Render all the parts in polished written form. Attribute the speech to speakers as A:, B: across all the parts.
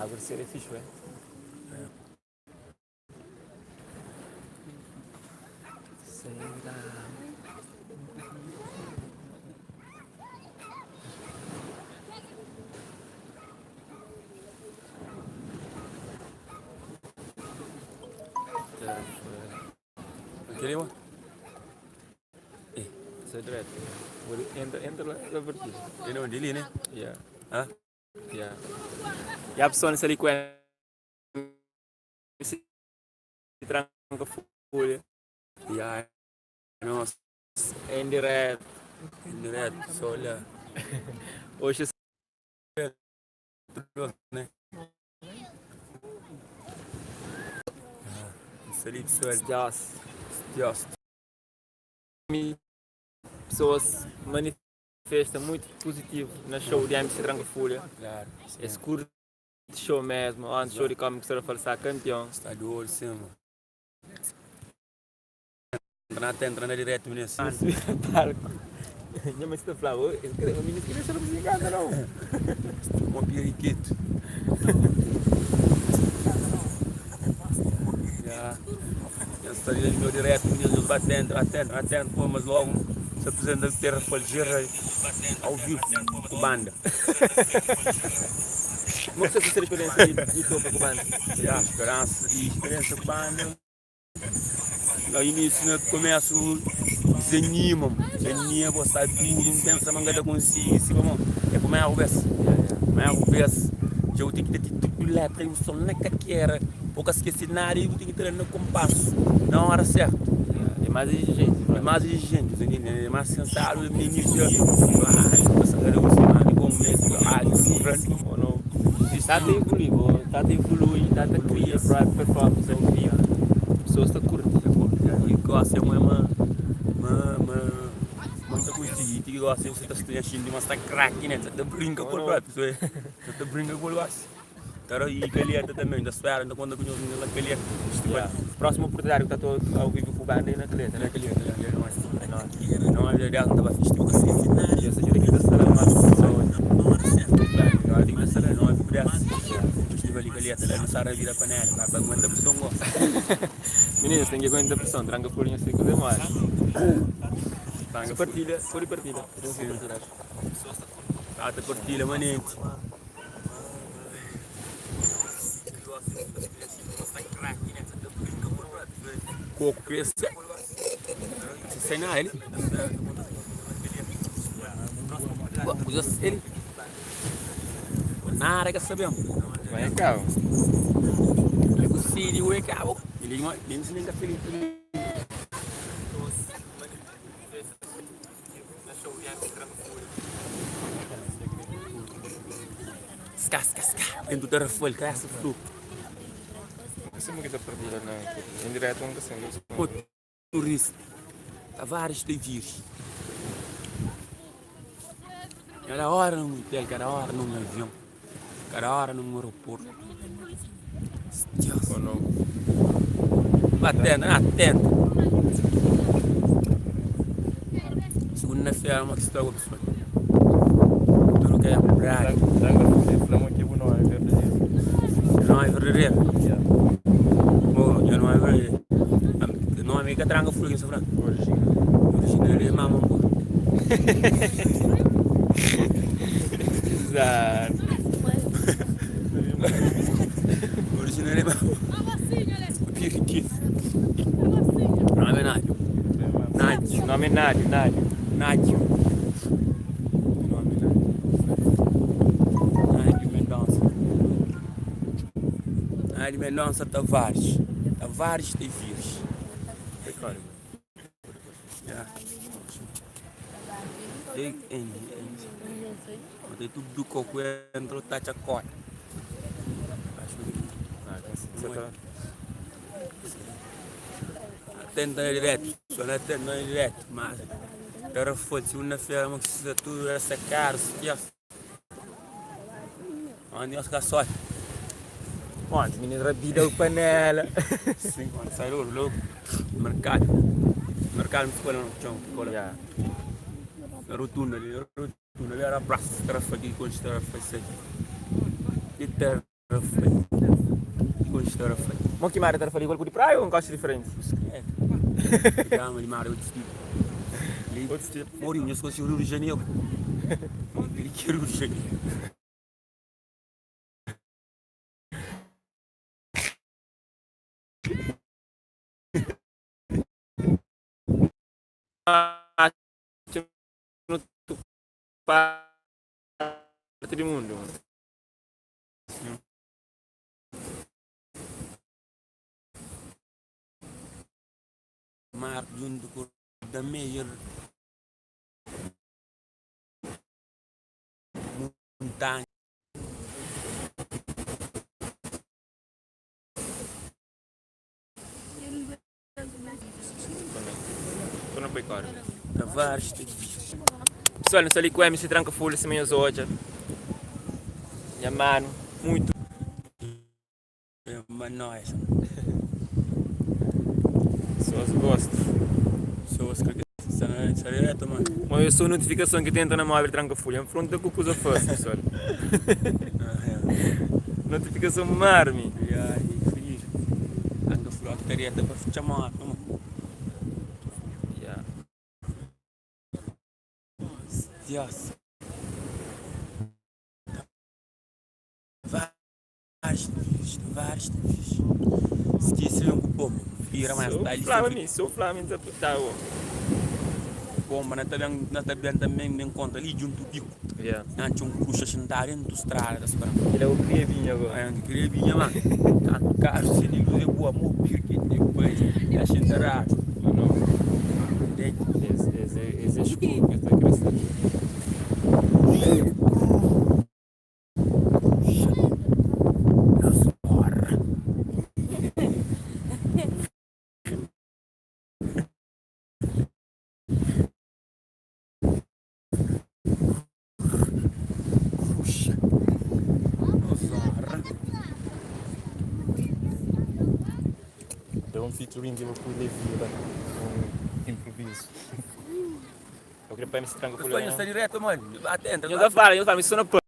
A: Agu di ser é fixi, ué. Ya pessoal sta li ku MC Tranka Folha.
B: Ya nos.
A: Em direto.
B: Em direto, pessoal olha.
A: Hoje
B: né? Isso ali, pessoal.
A: Dios.
B: Dios.
A: Pessoas manifesta muito positivo na show de MC Tranka Folha.
B: Claro.
A: Esse curte show mesmo, antes show de como que se fala campeão.
B: Está do olho, sim, mano. Entra, entra na direto, menino.
A: Palco. Minha mãe está falando, o menino queria ser em casa não.
B: Com periquito. Já. Eu estaria no meu direto, menino, batendo, batendo, batendo, pô, mas logo se apresenta de terra falgeira ao vivo, com banda.
A: Como é que você experiência de, de topo com banda?
B: Já, esperança e experiência com banda. No início, no começo, desanima, desanima, você duro, não pensa manga da conseguir, se como, é como é a vez, como é a vez, já eu tenho que ter tudo letra e o som na caquera, pouco esquecer nada e eu tenho que ter no compasso, na hora certa.
A: É mais exigente,
B: É mais exigente, entendeu? É mais sensato, no início, ah, você vai gostar, como mesmo, ah, não
A: Ou não? Está a evoluir, está a evoluir, está a criar própria performance ao vivo. Pessoas estão curtindo.
B: E gosta é uma uma uma uma tá conseguir, que gosta você tá assistindo, mas tá craque, né? Você tá brinca com o próprio, você tá brinca com o gosto. Cara, e calheta também, da espera, da conta com os na calheta.
A: Yeah. Próxima oportunidade que está todo ao vivo com o banda é na Calheta, né?
B: Na calheta, é nóis.
A: É nóis.
B: Não, é verdade, não tava fixe, tipo assim.
A: E essa gente aqui está lá mais pessoas.
B: Agora tem que estar lá, não é pudesse. Festival de calheta, lá não sabe a vida panela, vai aguentar pressão gosta.
A: Meninas, tem que aguentar pressão, tranca folhinha assim com demais. Se partilha, pode partilha.
B: Sim. Ah, tá partilha, manente. Coco cresce. Se sai na ele. Usa ele. Nada que sabemos.
A: Vai cá.
B: O Sírio é cabo. Ele não nem se nem feliz. Ska, ska, ska. Dentro da folha, essa flu.
A: Você não quiser partilhar na em direto nunca sendo.
B: Motorista. Tavares de Vires. Cada hora num hotel, cada hora num avião, cada hora num aeroporto. Deus.
A: Ou não?
B: Batendo, atento. Segunda-feira, uma questão pessoal. Tudo que é praia.
A: Tranca folha, flama aqui o nome é verdadeiro.
B: Não é verdadeiro. Bom, eu não é verdadeiro. Não é que tranca folha em São Francisco.
A: Original.
B: Original é mamão.
A: Exato.
B: Original é mamão. Periquito. Não é Nádio. Nádio.
A: Nome é Nádio, Nádio.
B: Nádio. Nome Nádio. Nádio Mendonça. Nádio Mendonça Tavares. Tavares de Vires.
A: Foi código.
B: Yeah. Ei, ei, ei. Mas tudo coco entrou, tá chacota. Acho que
A: Ah, você tá.
B: Atenta direto, só não atenta direto, mas era foda, segunda-feira, mas precisa tudo, era caro, esquece. Onde nós ficar só?
A: Onde? Menino rabida o panela.
B: Sim, quando sai logo, logo. Mercado. Mercado não ficou lá no chão, ficou lá.
A: Yeah.
B: Na rotunda ali, na rotunda ali era a praça, era aqui, quando estava a fazer. E terra. Tarrafal. N konxe Tarrafal.
A: Mo ki mar di Tarrafal igual ku di praia ou un koxa diferenti?
B: Bisikleta. Gama di mar é otu stilu. Li,
A: Otu stilu.
B: Mo riu, nhos konxe Riu di Janeru? Li ki é Riu di Janeru.
A: Atxa notu parti di mundu.
B: Mar djuntu ku da meier muntanha. Tavares ta dixi.
A: Pessoal, nu sta li ku MC Tranka Fulha, sima nhos odja. Nha manu, muito.
B: Ma nós.
A: Pessoas gosta.
B: Pessoas que sta na sta direto, mano.
A: Mas eu sou notificação que tenta na móvel Tranka Fulha. Afronta ku kuza fácil, pessoal. Notificação marmi.
B: Ya, e feliz. Tranka Fulha que tá direto pa chamar, mano.
A: Yeah.
B: Dios. Tavares ta fixe, Tavares ta fixe. Skese ben ku pomba, bira mais
A: Sou
B: tardi
A: flama
B: sempre.
A: mi, sou flama mi ta ta bo.
B: Pomba na ta ben, na ta ben também ben conta ali junto bico.
A: Yeah.
B: Antes um cruxa sentado dentro estrada ta esperando.
A: Ele é o criadinho agora.
B: Aí queria vinha mano. Tanto carro se de luz é boa, mo pirque depois. É sentarado.
A: Não.
B: Entende?
A: Esse é escuro que está crescendo.
C: Deu um featuring de com o Levi lá, um improviso.
A: Eu queria para MC Tranca
B: Pessoal,
A: Fulha.
B: está direto, mano. Atenta.
A: Eu falo, isso não pode.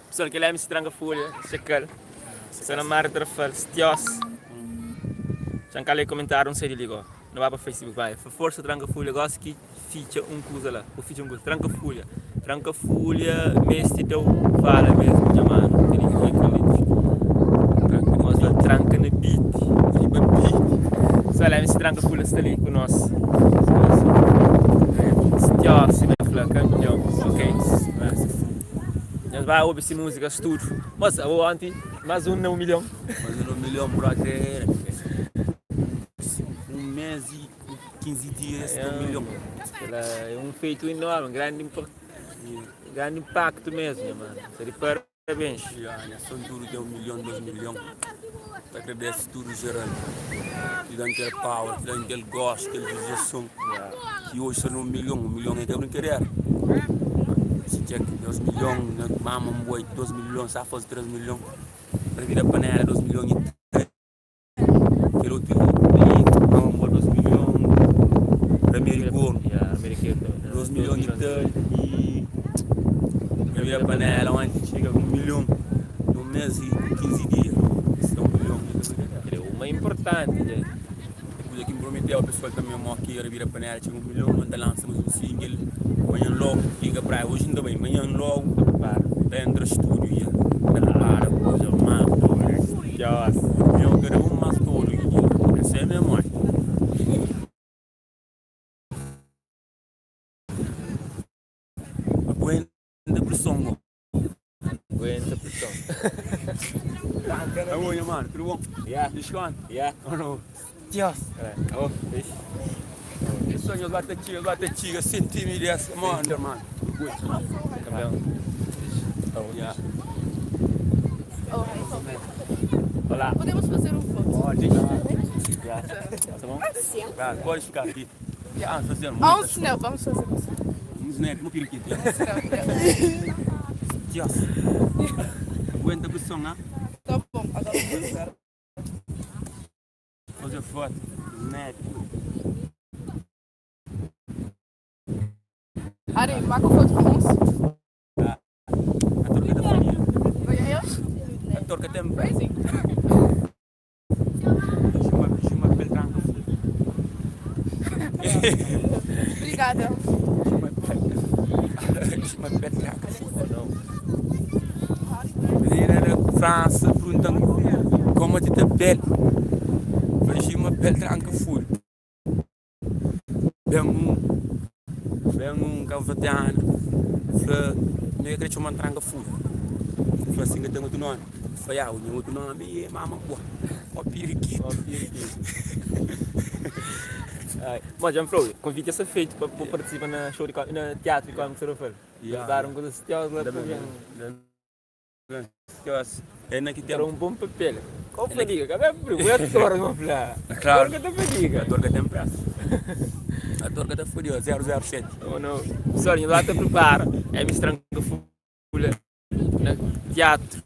A: Pessoal, que é MC Tranca Folha, Checal. Só na Mar Trafal, Stios. Chancalei comentário, não sei de ligo. Não vai para Facebook, vai. Força Tranca Folha, gosto que ficha um coisa lá. O ficha um coisa. Tranca Folha. Tranca Folha, mestre deu fala mesmo, chamando. Tem que ver com Mostra tranca na beat.
B: Riba beat.
A: Pessoal, MC Tranca Folha está ali com nós. Stios, né, Fla, campeão. Ok? Nós vai ouvir essa música, tudo. Mas, o antes, mais um não milhão.
B: Mas um milhão, brother. Um mês e 15 dias,
A: É
B: um milhão.
A: Ela é um feito enorme, um grande, grande impacto mesmo, né, mano. Tá de parabéns.
B: Já, são tudo deu 1 milhão, 2 milhões. Agradece tudo geral. Te dá aquele power, te dá aquele gosto, aquele vibração. Que hoje são 1 milhão, 1 milhão é que eu não querer. Se tinha 2 milhões, mama um boi, 2 milhões, sabe fazer 3 milhões. Para vir a panela, 2 milhões e 3. Aquele outro ali, mama um boi, 2 milhões. Para americano.
A: Yeah, americano.
B: 2 milhões e 3. E para vir a panela, onde chega 1 milhão num mês e 15 dias. Isso é 1 milhão.
A: É uma importante, né?
B: Depois aqui me prometeu, o pessoal também morre aqui, era vir a panela, chega 1 milhão, manda lança mais um single. Amanhã logo, liga pra hoje ainda bem, amanhã logo, tá entra estúdio e prepara coisa mais doida.
A: Yes.
B: Eu quero um mais todo aqui, essa é a minha mãe. Aguenta a pressão,
A: Aguenta a pressão.
B: ó. Oi, mano, tudo bom?
A: Yeah.
B: Deixa eu
A: Yeah.
B: Oh, não. Deus.
A: Oh, deixa.
B: Sonho lá te tira, lá te tira, senti me dessa, mano, mano.
A: Campeão.
B: Yeah.
A: Olá.
D: Podemos fazer um foto?
B: Pode.
A: Tá bom?
B: Ah, pode ficar aqui. Ah, fazer
D: Ah, um
B: muitas.
D: snap, vamos fazer um snap.
B: Um snap, um periquito.
D: Snap, yeah.
B: Deus. Aguenta pressão, ah?
D: Tá bom, agora vou fazer.
B: Fazer foto, snap.
D: Arie, maak een foto van ons.
B: Ator ka ta fadiga.
D: Wil jij
B: Ator ka ten.
D: Crazy.
B: Chuma, chuma pel tranka fulha.
D: Obrigada.
B: Chuma pel, chuma pel tranka fulha. Menina da França pergunta-m como ti ta pel. Fla chuma pel tranka fulha. Ben un, ben un kabuverdianu fla mi ka kre txoma-m tranka fulha. Fla si N ka ten otu nomi. Fla ya, nha otu nomi e mama bua ó pirikitu.
A: Ó pirikitu. Bom, dja N fla-u, konviti dja sta fetu pa bu partisipa na show di na tiatru di kómiku Sarafal. Prepara un kuza stioz la pa ben.
B: É na ki
A: Era
B: tempu?
A: un bon papel. Kau fadiga, ka ben fri. Bu é ator, ma fla.
B: Klaru.
A: Ator ka ta fadiga.
B: Ator ka ten presa. Ator ka ta fadiga. 007.
A: Oh no. Pessoal, nhos ba ta prepara. MC Tranka Fulha na teatru.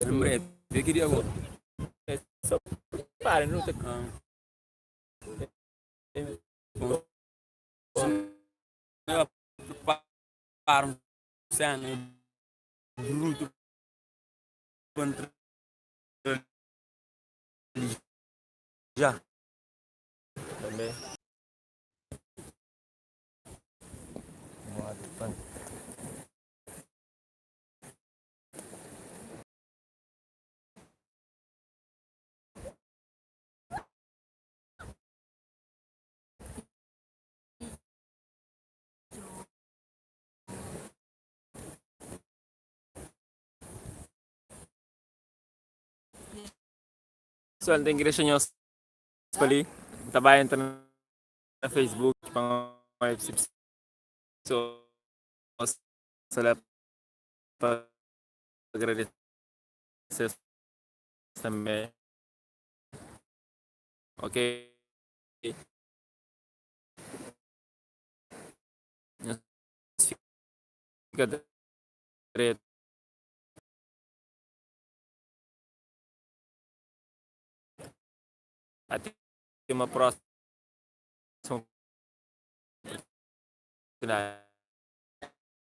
B: Em breve. É ki dia agora?
A: É só prepara, nu ta.
B: Prepara un sena brutu pa ntra li já.
A: Também. Pessoal, N ten ki dexa nhos pa li. N ta bai entra na Facebook pa N oja si pesoas sta la pa agradese-s tanbe. Ok. Nhos fika dretu. Até uma próxima oportunidade.